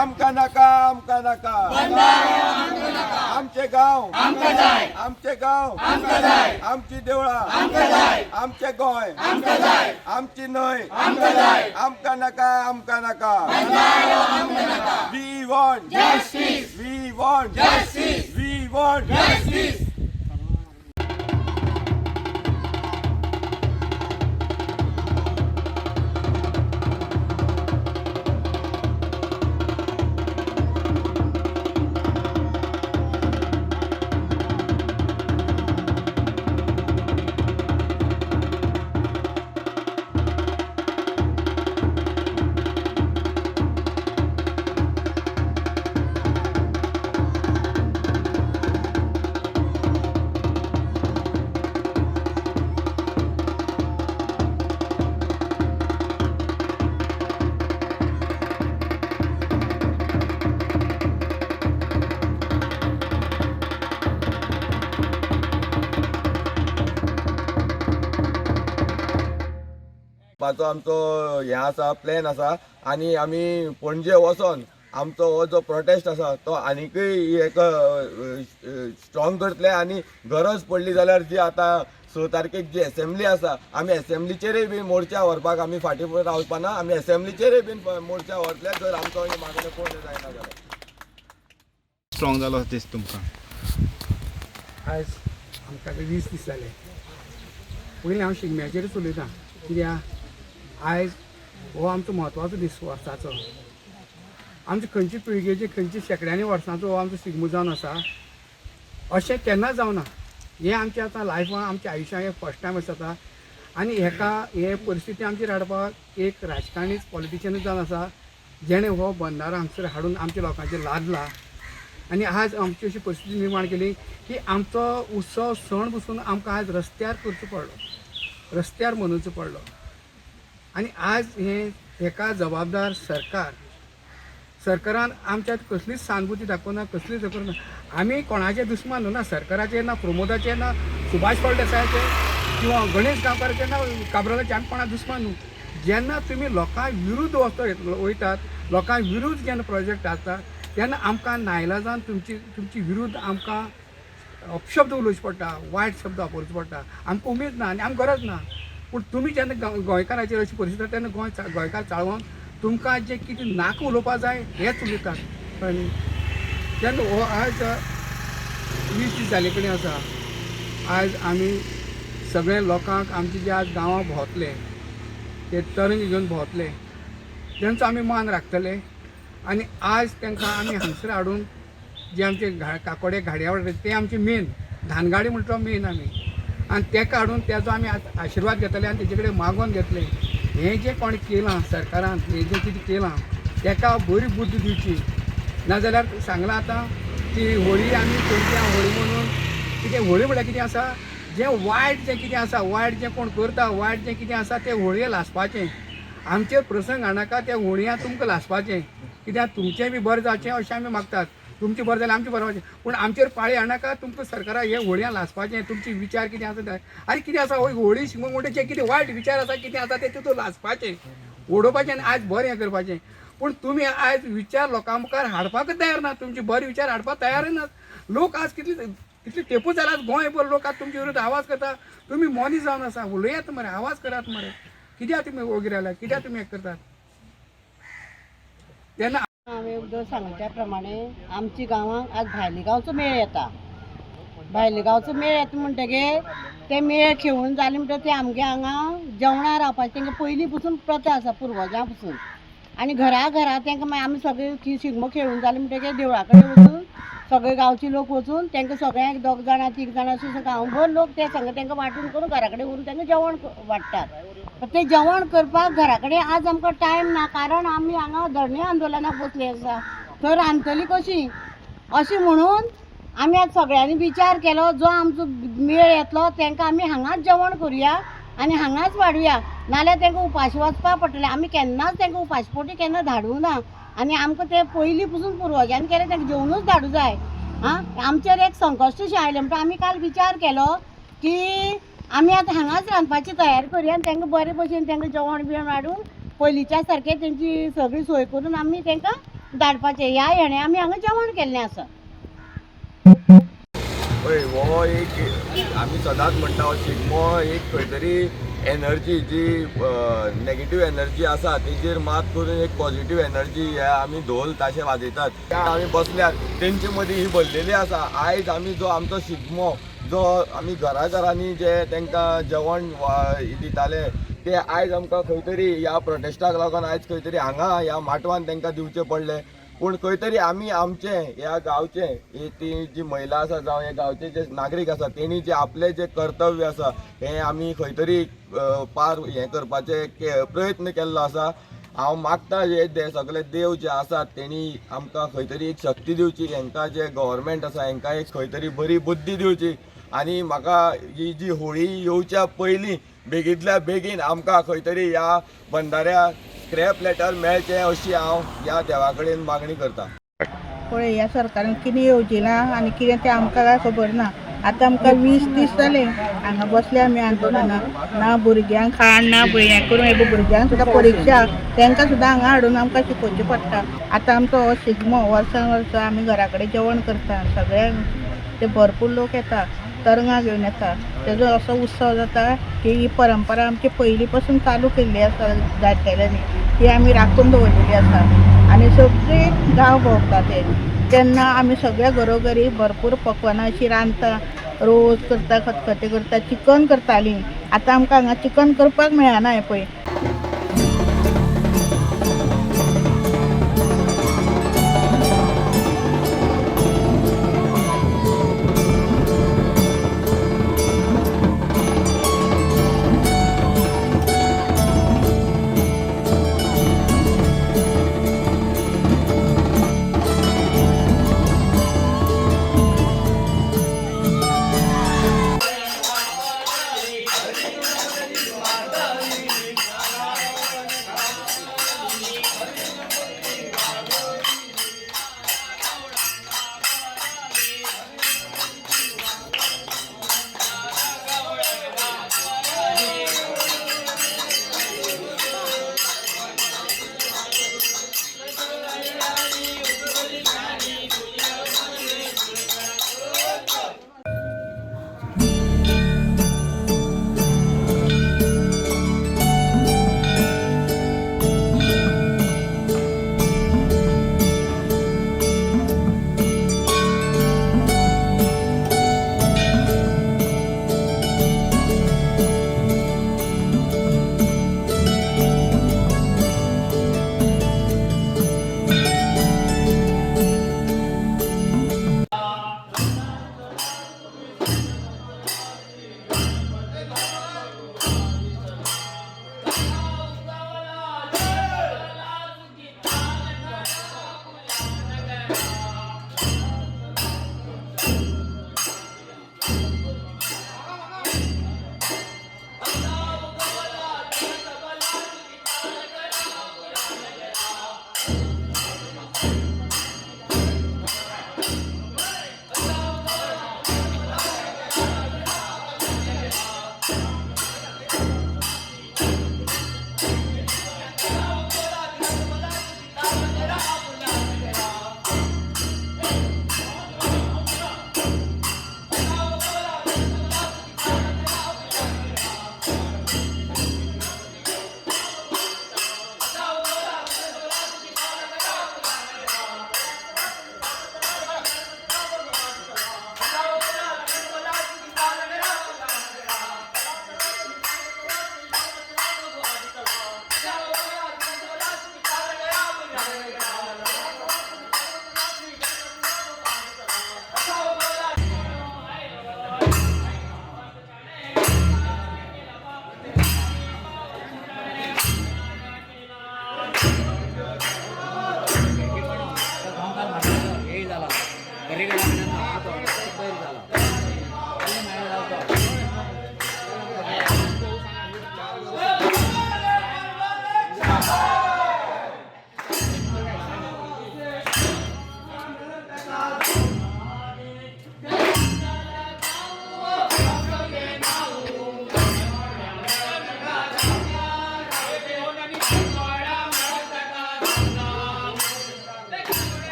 आमकां नाका, आमकां नाका, आमचे गांव, आमचे गांव, आमची देवळां, आमचे गोंय, आमची न्हंय, आमकां नाका, आमकां नाका. We want justice, we want justice, we want justice. पाचो आमचो हें आसा, प्लॅन आसा आनी आमी पणजे वचोन आमचो हो जो प्रोटेस्ट आसा तो आनिकूय एक स्ट्रॉंग करतले आनी गरज पडली जाल्यार जी आतां 6 तारखेक जी एसेंब्ली आसा, आमी एसेंब्लीचेरूय बी मोर्चा व्हरपाक आमी फाटीं रावपा ना. आमी एसेंब्लीचेरूय बीन मोर्चा व्हरतले जर आमचो ही मागणी पूर्ण जायना जाल्यार. स्ट्रॉंग जालो दीस तुमकां. आयज आमकां आतां 20 दीस जाले. पयलीं हांव शिगम्याचेरूच उलयतां, कित्याक आयज हो आमचो म्हत्वाचो दीस वर्साचो. आमचे खंयचे पिळगेचे खंयचे शेंकड्यांनी वर्सांचो हो आमचो शिगमो जावन आसा. अशें केन्नाच जावना. हें आमच्या आतां लायफान, आमच्या आयुश्यान हें फर्स्ट टायम अशें जाता. आनी हेका हे परिस्थिती आमचेर हाडपाक एक राजकारणीच, पॉलिटिशियनूच जावन आसा, जेणें हो बंदारो हांगसर हाडून आमच्या लोकांचेर लादला आनी आज आमची अशी परिस्थिती निर्माण केली की आमचो उत्सव सण बसून आमकां आज रस्त्यार करचो पडलो, रस्त्यार मनोवचो पडलो. आनी आज हें हेका जबाबदार सरकार. सरकारान आमच्या कसलीच सहानुभूती दाखोवना, कसलीच हें करूना. आमी कोणाचे दुस्मान न्हू, ना सरकाराचे, ना प्रमोदाचे, ना सुभाष फळदेसायाचे किंवा गणेश गांवकाराचे, ना काब्रालाचे, आमी कोणा दुस्मान न्हू. जेन्ना तुमी लोकां विरुद्ध वयतात, लोकां विरुद्ध जेन्ना प्रोजेक्ट आसता तेन्ना आमकां नायलाजान तुमची तुमची विरुद्ध आमकां अपशब्द उलोवचे पडटा, वायट शब्द वापरचे पडटा. आमकां उमेद ना आनी आमकां गरज ना. पूण तुमी जेन्ना गोंयकाराचेर अशी परिस्थिती जाता तेन्ना गोंयकार चाळोवन तुमकां जें कितें नाका उलोवपा जाय हेंच उलयतात. कळ्ळें न्ही? तेन्ना हो आयज 20 दीस जाले कडेन आसा. आयज आमी सगळे लोकांक आमचे जे आज गांवां भोंवतले, ते तरंग घेवन भोंवतले, तेंचो आमी मान राखतले. आनी आज तांकां आमी हांगसर हाडून जे आमचे काकोडे घाड्या वाडटे ते आमचे मेन धानगाडी म्हणटा मेन आमी, आनी तेका हाडून तेजो आमी आशिर्वाद घेतले आनी तेजे कडेन मागोवन घेतले. हें जें कोणें केलां सरकारान, हें जें कितें केलां तेका बरी बुद्द दिवची. नाजाल्यार सांगलां आतां की होळी आमी करया, होळी म्हणून कितें होळी म्हळ्यार कितें आसा, जें वायट जें कितें आसा, वायट जें कोण करता, वायट जें कितें आसा तें होळये लासपाचें. आमचेर प्रसंग हाडनाका, त्या होळयां तुमकां लासपाचें. कित्याक तुमचें बी बरें जावचें अशें आमी मागतात. तुमचें बरें जाल्यार आमचें बरें जावचें, पूण आमचेर पाळी हाडनाका. तुमकां सरकाराक हे होळयां लासपाचें. तुमचे विचार कितें आसा ते, आनी कितें आसा होळी शिगमो म्हणटा जें कितें वायट विचार आसा कितें आसा तें तितून लासपाचें, उडोवपाचें आनी आयज बरें हें करपाचें. पूण तुमी आयज विचार लोकां मुखार हाडपाकच तयार ना. तुमचे बरे विचार हाडपाक तयार ना. लोक आज कितले कितले तेंपूच जाला, आज गोंयभर लोक आज तुमचे विरुद्ध आवाज करता. तुमी मोनी जावन आसा, उलयात मरे, आवाज करात मरे. कित्याक तुमी ओगी रावल्यात, कित्याक तुमी हें करतात तेन्ना? हांवें उदक सांगले त्या प्रमाणे आमच्या गांवांत आज भायले गांवचो मेळ येता. भायले गांवचो मेळ येता म्हणटगीर ते मेळ खेळून जाले म्हणटगीर ते आमगे हांगा जेवणां रावपाचें तेंकां पयलीं पसून प्रथा आसा, पुर्वजां पसून. आनी घरा घरा तेंकां मागीर आमी सगळे शिगमो खेळून जाले म्हणटगीर देवळा कडेन वचून सगळे गांवचे लोक वचून तेंकां सगळ्यांक दोग जाणां तीग जाणां अशें गांवभर लोक ते सगळे तेंकां वांटून करून घरा कडेन व्हरून तेंकां जेवण वाडटात. ते जेवण करपाक घरा कडेन आज आमकां टायम ना, कारण आमी हांगा धरणे आंदोलनाक बसले आसा. थंय रांदतली कशी अशें म्हणून आमी आज सगळ्यांनी विचार केलो, जो आमचो मेळ येतलो तेंकां आमी हांगाच जेवण करुया आनी हांगाच वाडुया, नाल्यार तेंकां उपाशी वचपाक पडटलें. आमी केन्नाच तेंकां उपाशी पोटी केन्ना धाडूं ना आनी आमकां ते पयलीं पसून पुर्वजांनी केलें तेंकां जेवणूच धाडूं जाय. आं, आमचेर एक संकश्ट अशें आयलें म्हणटा आमी काल विचार केलो की आमी आतां हांगाच रांदपाची तयारी करुया आनी तेंकां बरे भशेन तेंकां जेवण बिवण वाडून पयलींच्या सारकें तेंची सगळी सोय करून आमी तेंकां धाडपाचें. ह्या हेणें आमी हांगा जेवण केल्लें आसा. पळय हो एक आमी सदांच म्हणटा हो शिगमो एक खंय तरी एनर्जी जी नेगेटीव एनर्जी आसा तेजेर मात करून एक पॉझिटीव एनर्जी हे आमी धोल ताशे वाजयतात. त्या आमी बसल्यार तेंचे मदीं ही भरलेली आसा. आयज आमी जो आमचो शिगमो जो आमी घरा घरांनी जे तांकां जेवण दिताले ते आयज आमकां खंय तरी ह्या प्रोटेस्टाक लागून आयज खंय तरी हांगा ह्या माटवान तांकां दिवचें पडलें. पूण खंय तरी आमी आमचे ह्या गांवचे ही ती जी महिला आसा जावं ह्या गांवचे जे नागरीक आसा तेणी जे आपले जे कर्तव्य आसा हें आमी खंय तरी पार हें करपाचे प्रयत्न केल्लो आसा. हांव मागता हे सगळे देव जे आसात तेणी आमकां खंय तरी एक शक्ती दिवची, हेंकां जे गव्हर्मेंट आसा हेंकां एक खंय तरी बरी बुद्धी दिवची आनी म्हाका ही जी होळी येवच्या पयलीं बेगींतल्या बेगीन आमकां खंय तरी ह्या बंदाऱ्या स्क्रॅप लेटर मेळचें अशी हांव ह्या देवा कडेन मागणी करता. पळय ह्या सरकारान कितें येवजिलां आनी कितें तें आमकां काय खबर ना. आतां आमकां 20 दीस जाले हांगा बसले आमी आंदोलनाक. ना भुरग्यांक खाण ना हें करून हे भुरग्यांक सुद्दां परिक्षा तांकां सुद्दां हांगा हाडून आमकां शिकोवचें पडटा. आतां आमचो हो शिगमो वर्सान वर्सा आमी घरा कडेन जेवण करता, सगळ्यांक ते भरपूर लोक येता, तरंगां घेवन येता. तेजो असो उत्सव जाता की ही परंपरा आमची पयलीं पासून चालू केल्ली आसा जाणटेल्यांनी, ती आमी राखून दवरलेली आसा आनी सगळी गांव भोंवता ते तेन्ना आमी सगळ्या घरोघरी भरपूर पकवानां अशीं रांदता, रोस करता, खतखतें करता, चिकन करतालीं. आतां आमकां हांगा चिकन करपाक मेळना हें पळय. गांवकार म्हाका हे जाला बरे कडेन.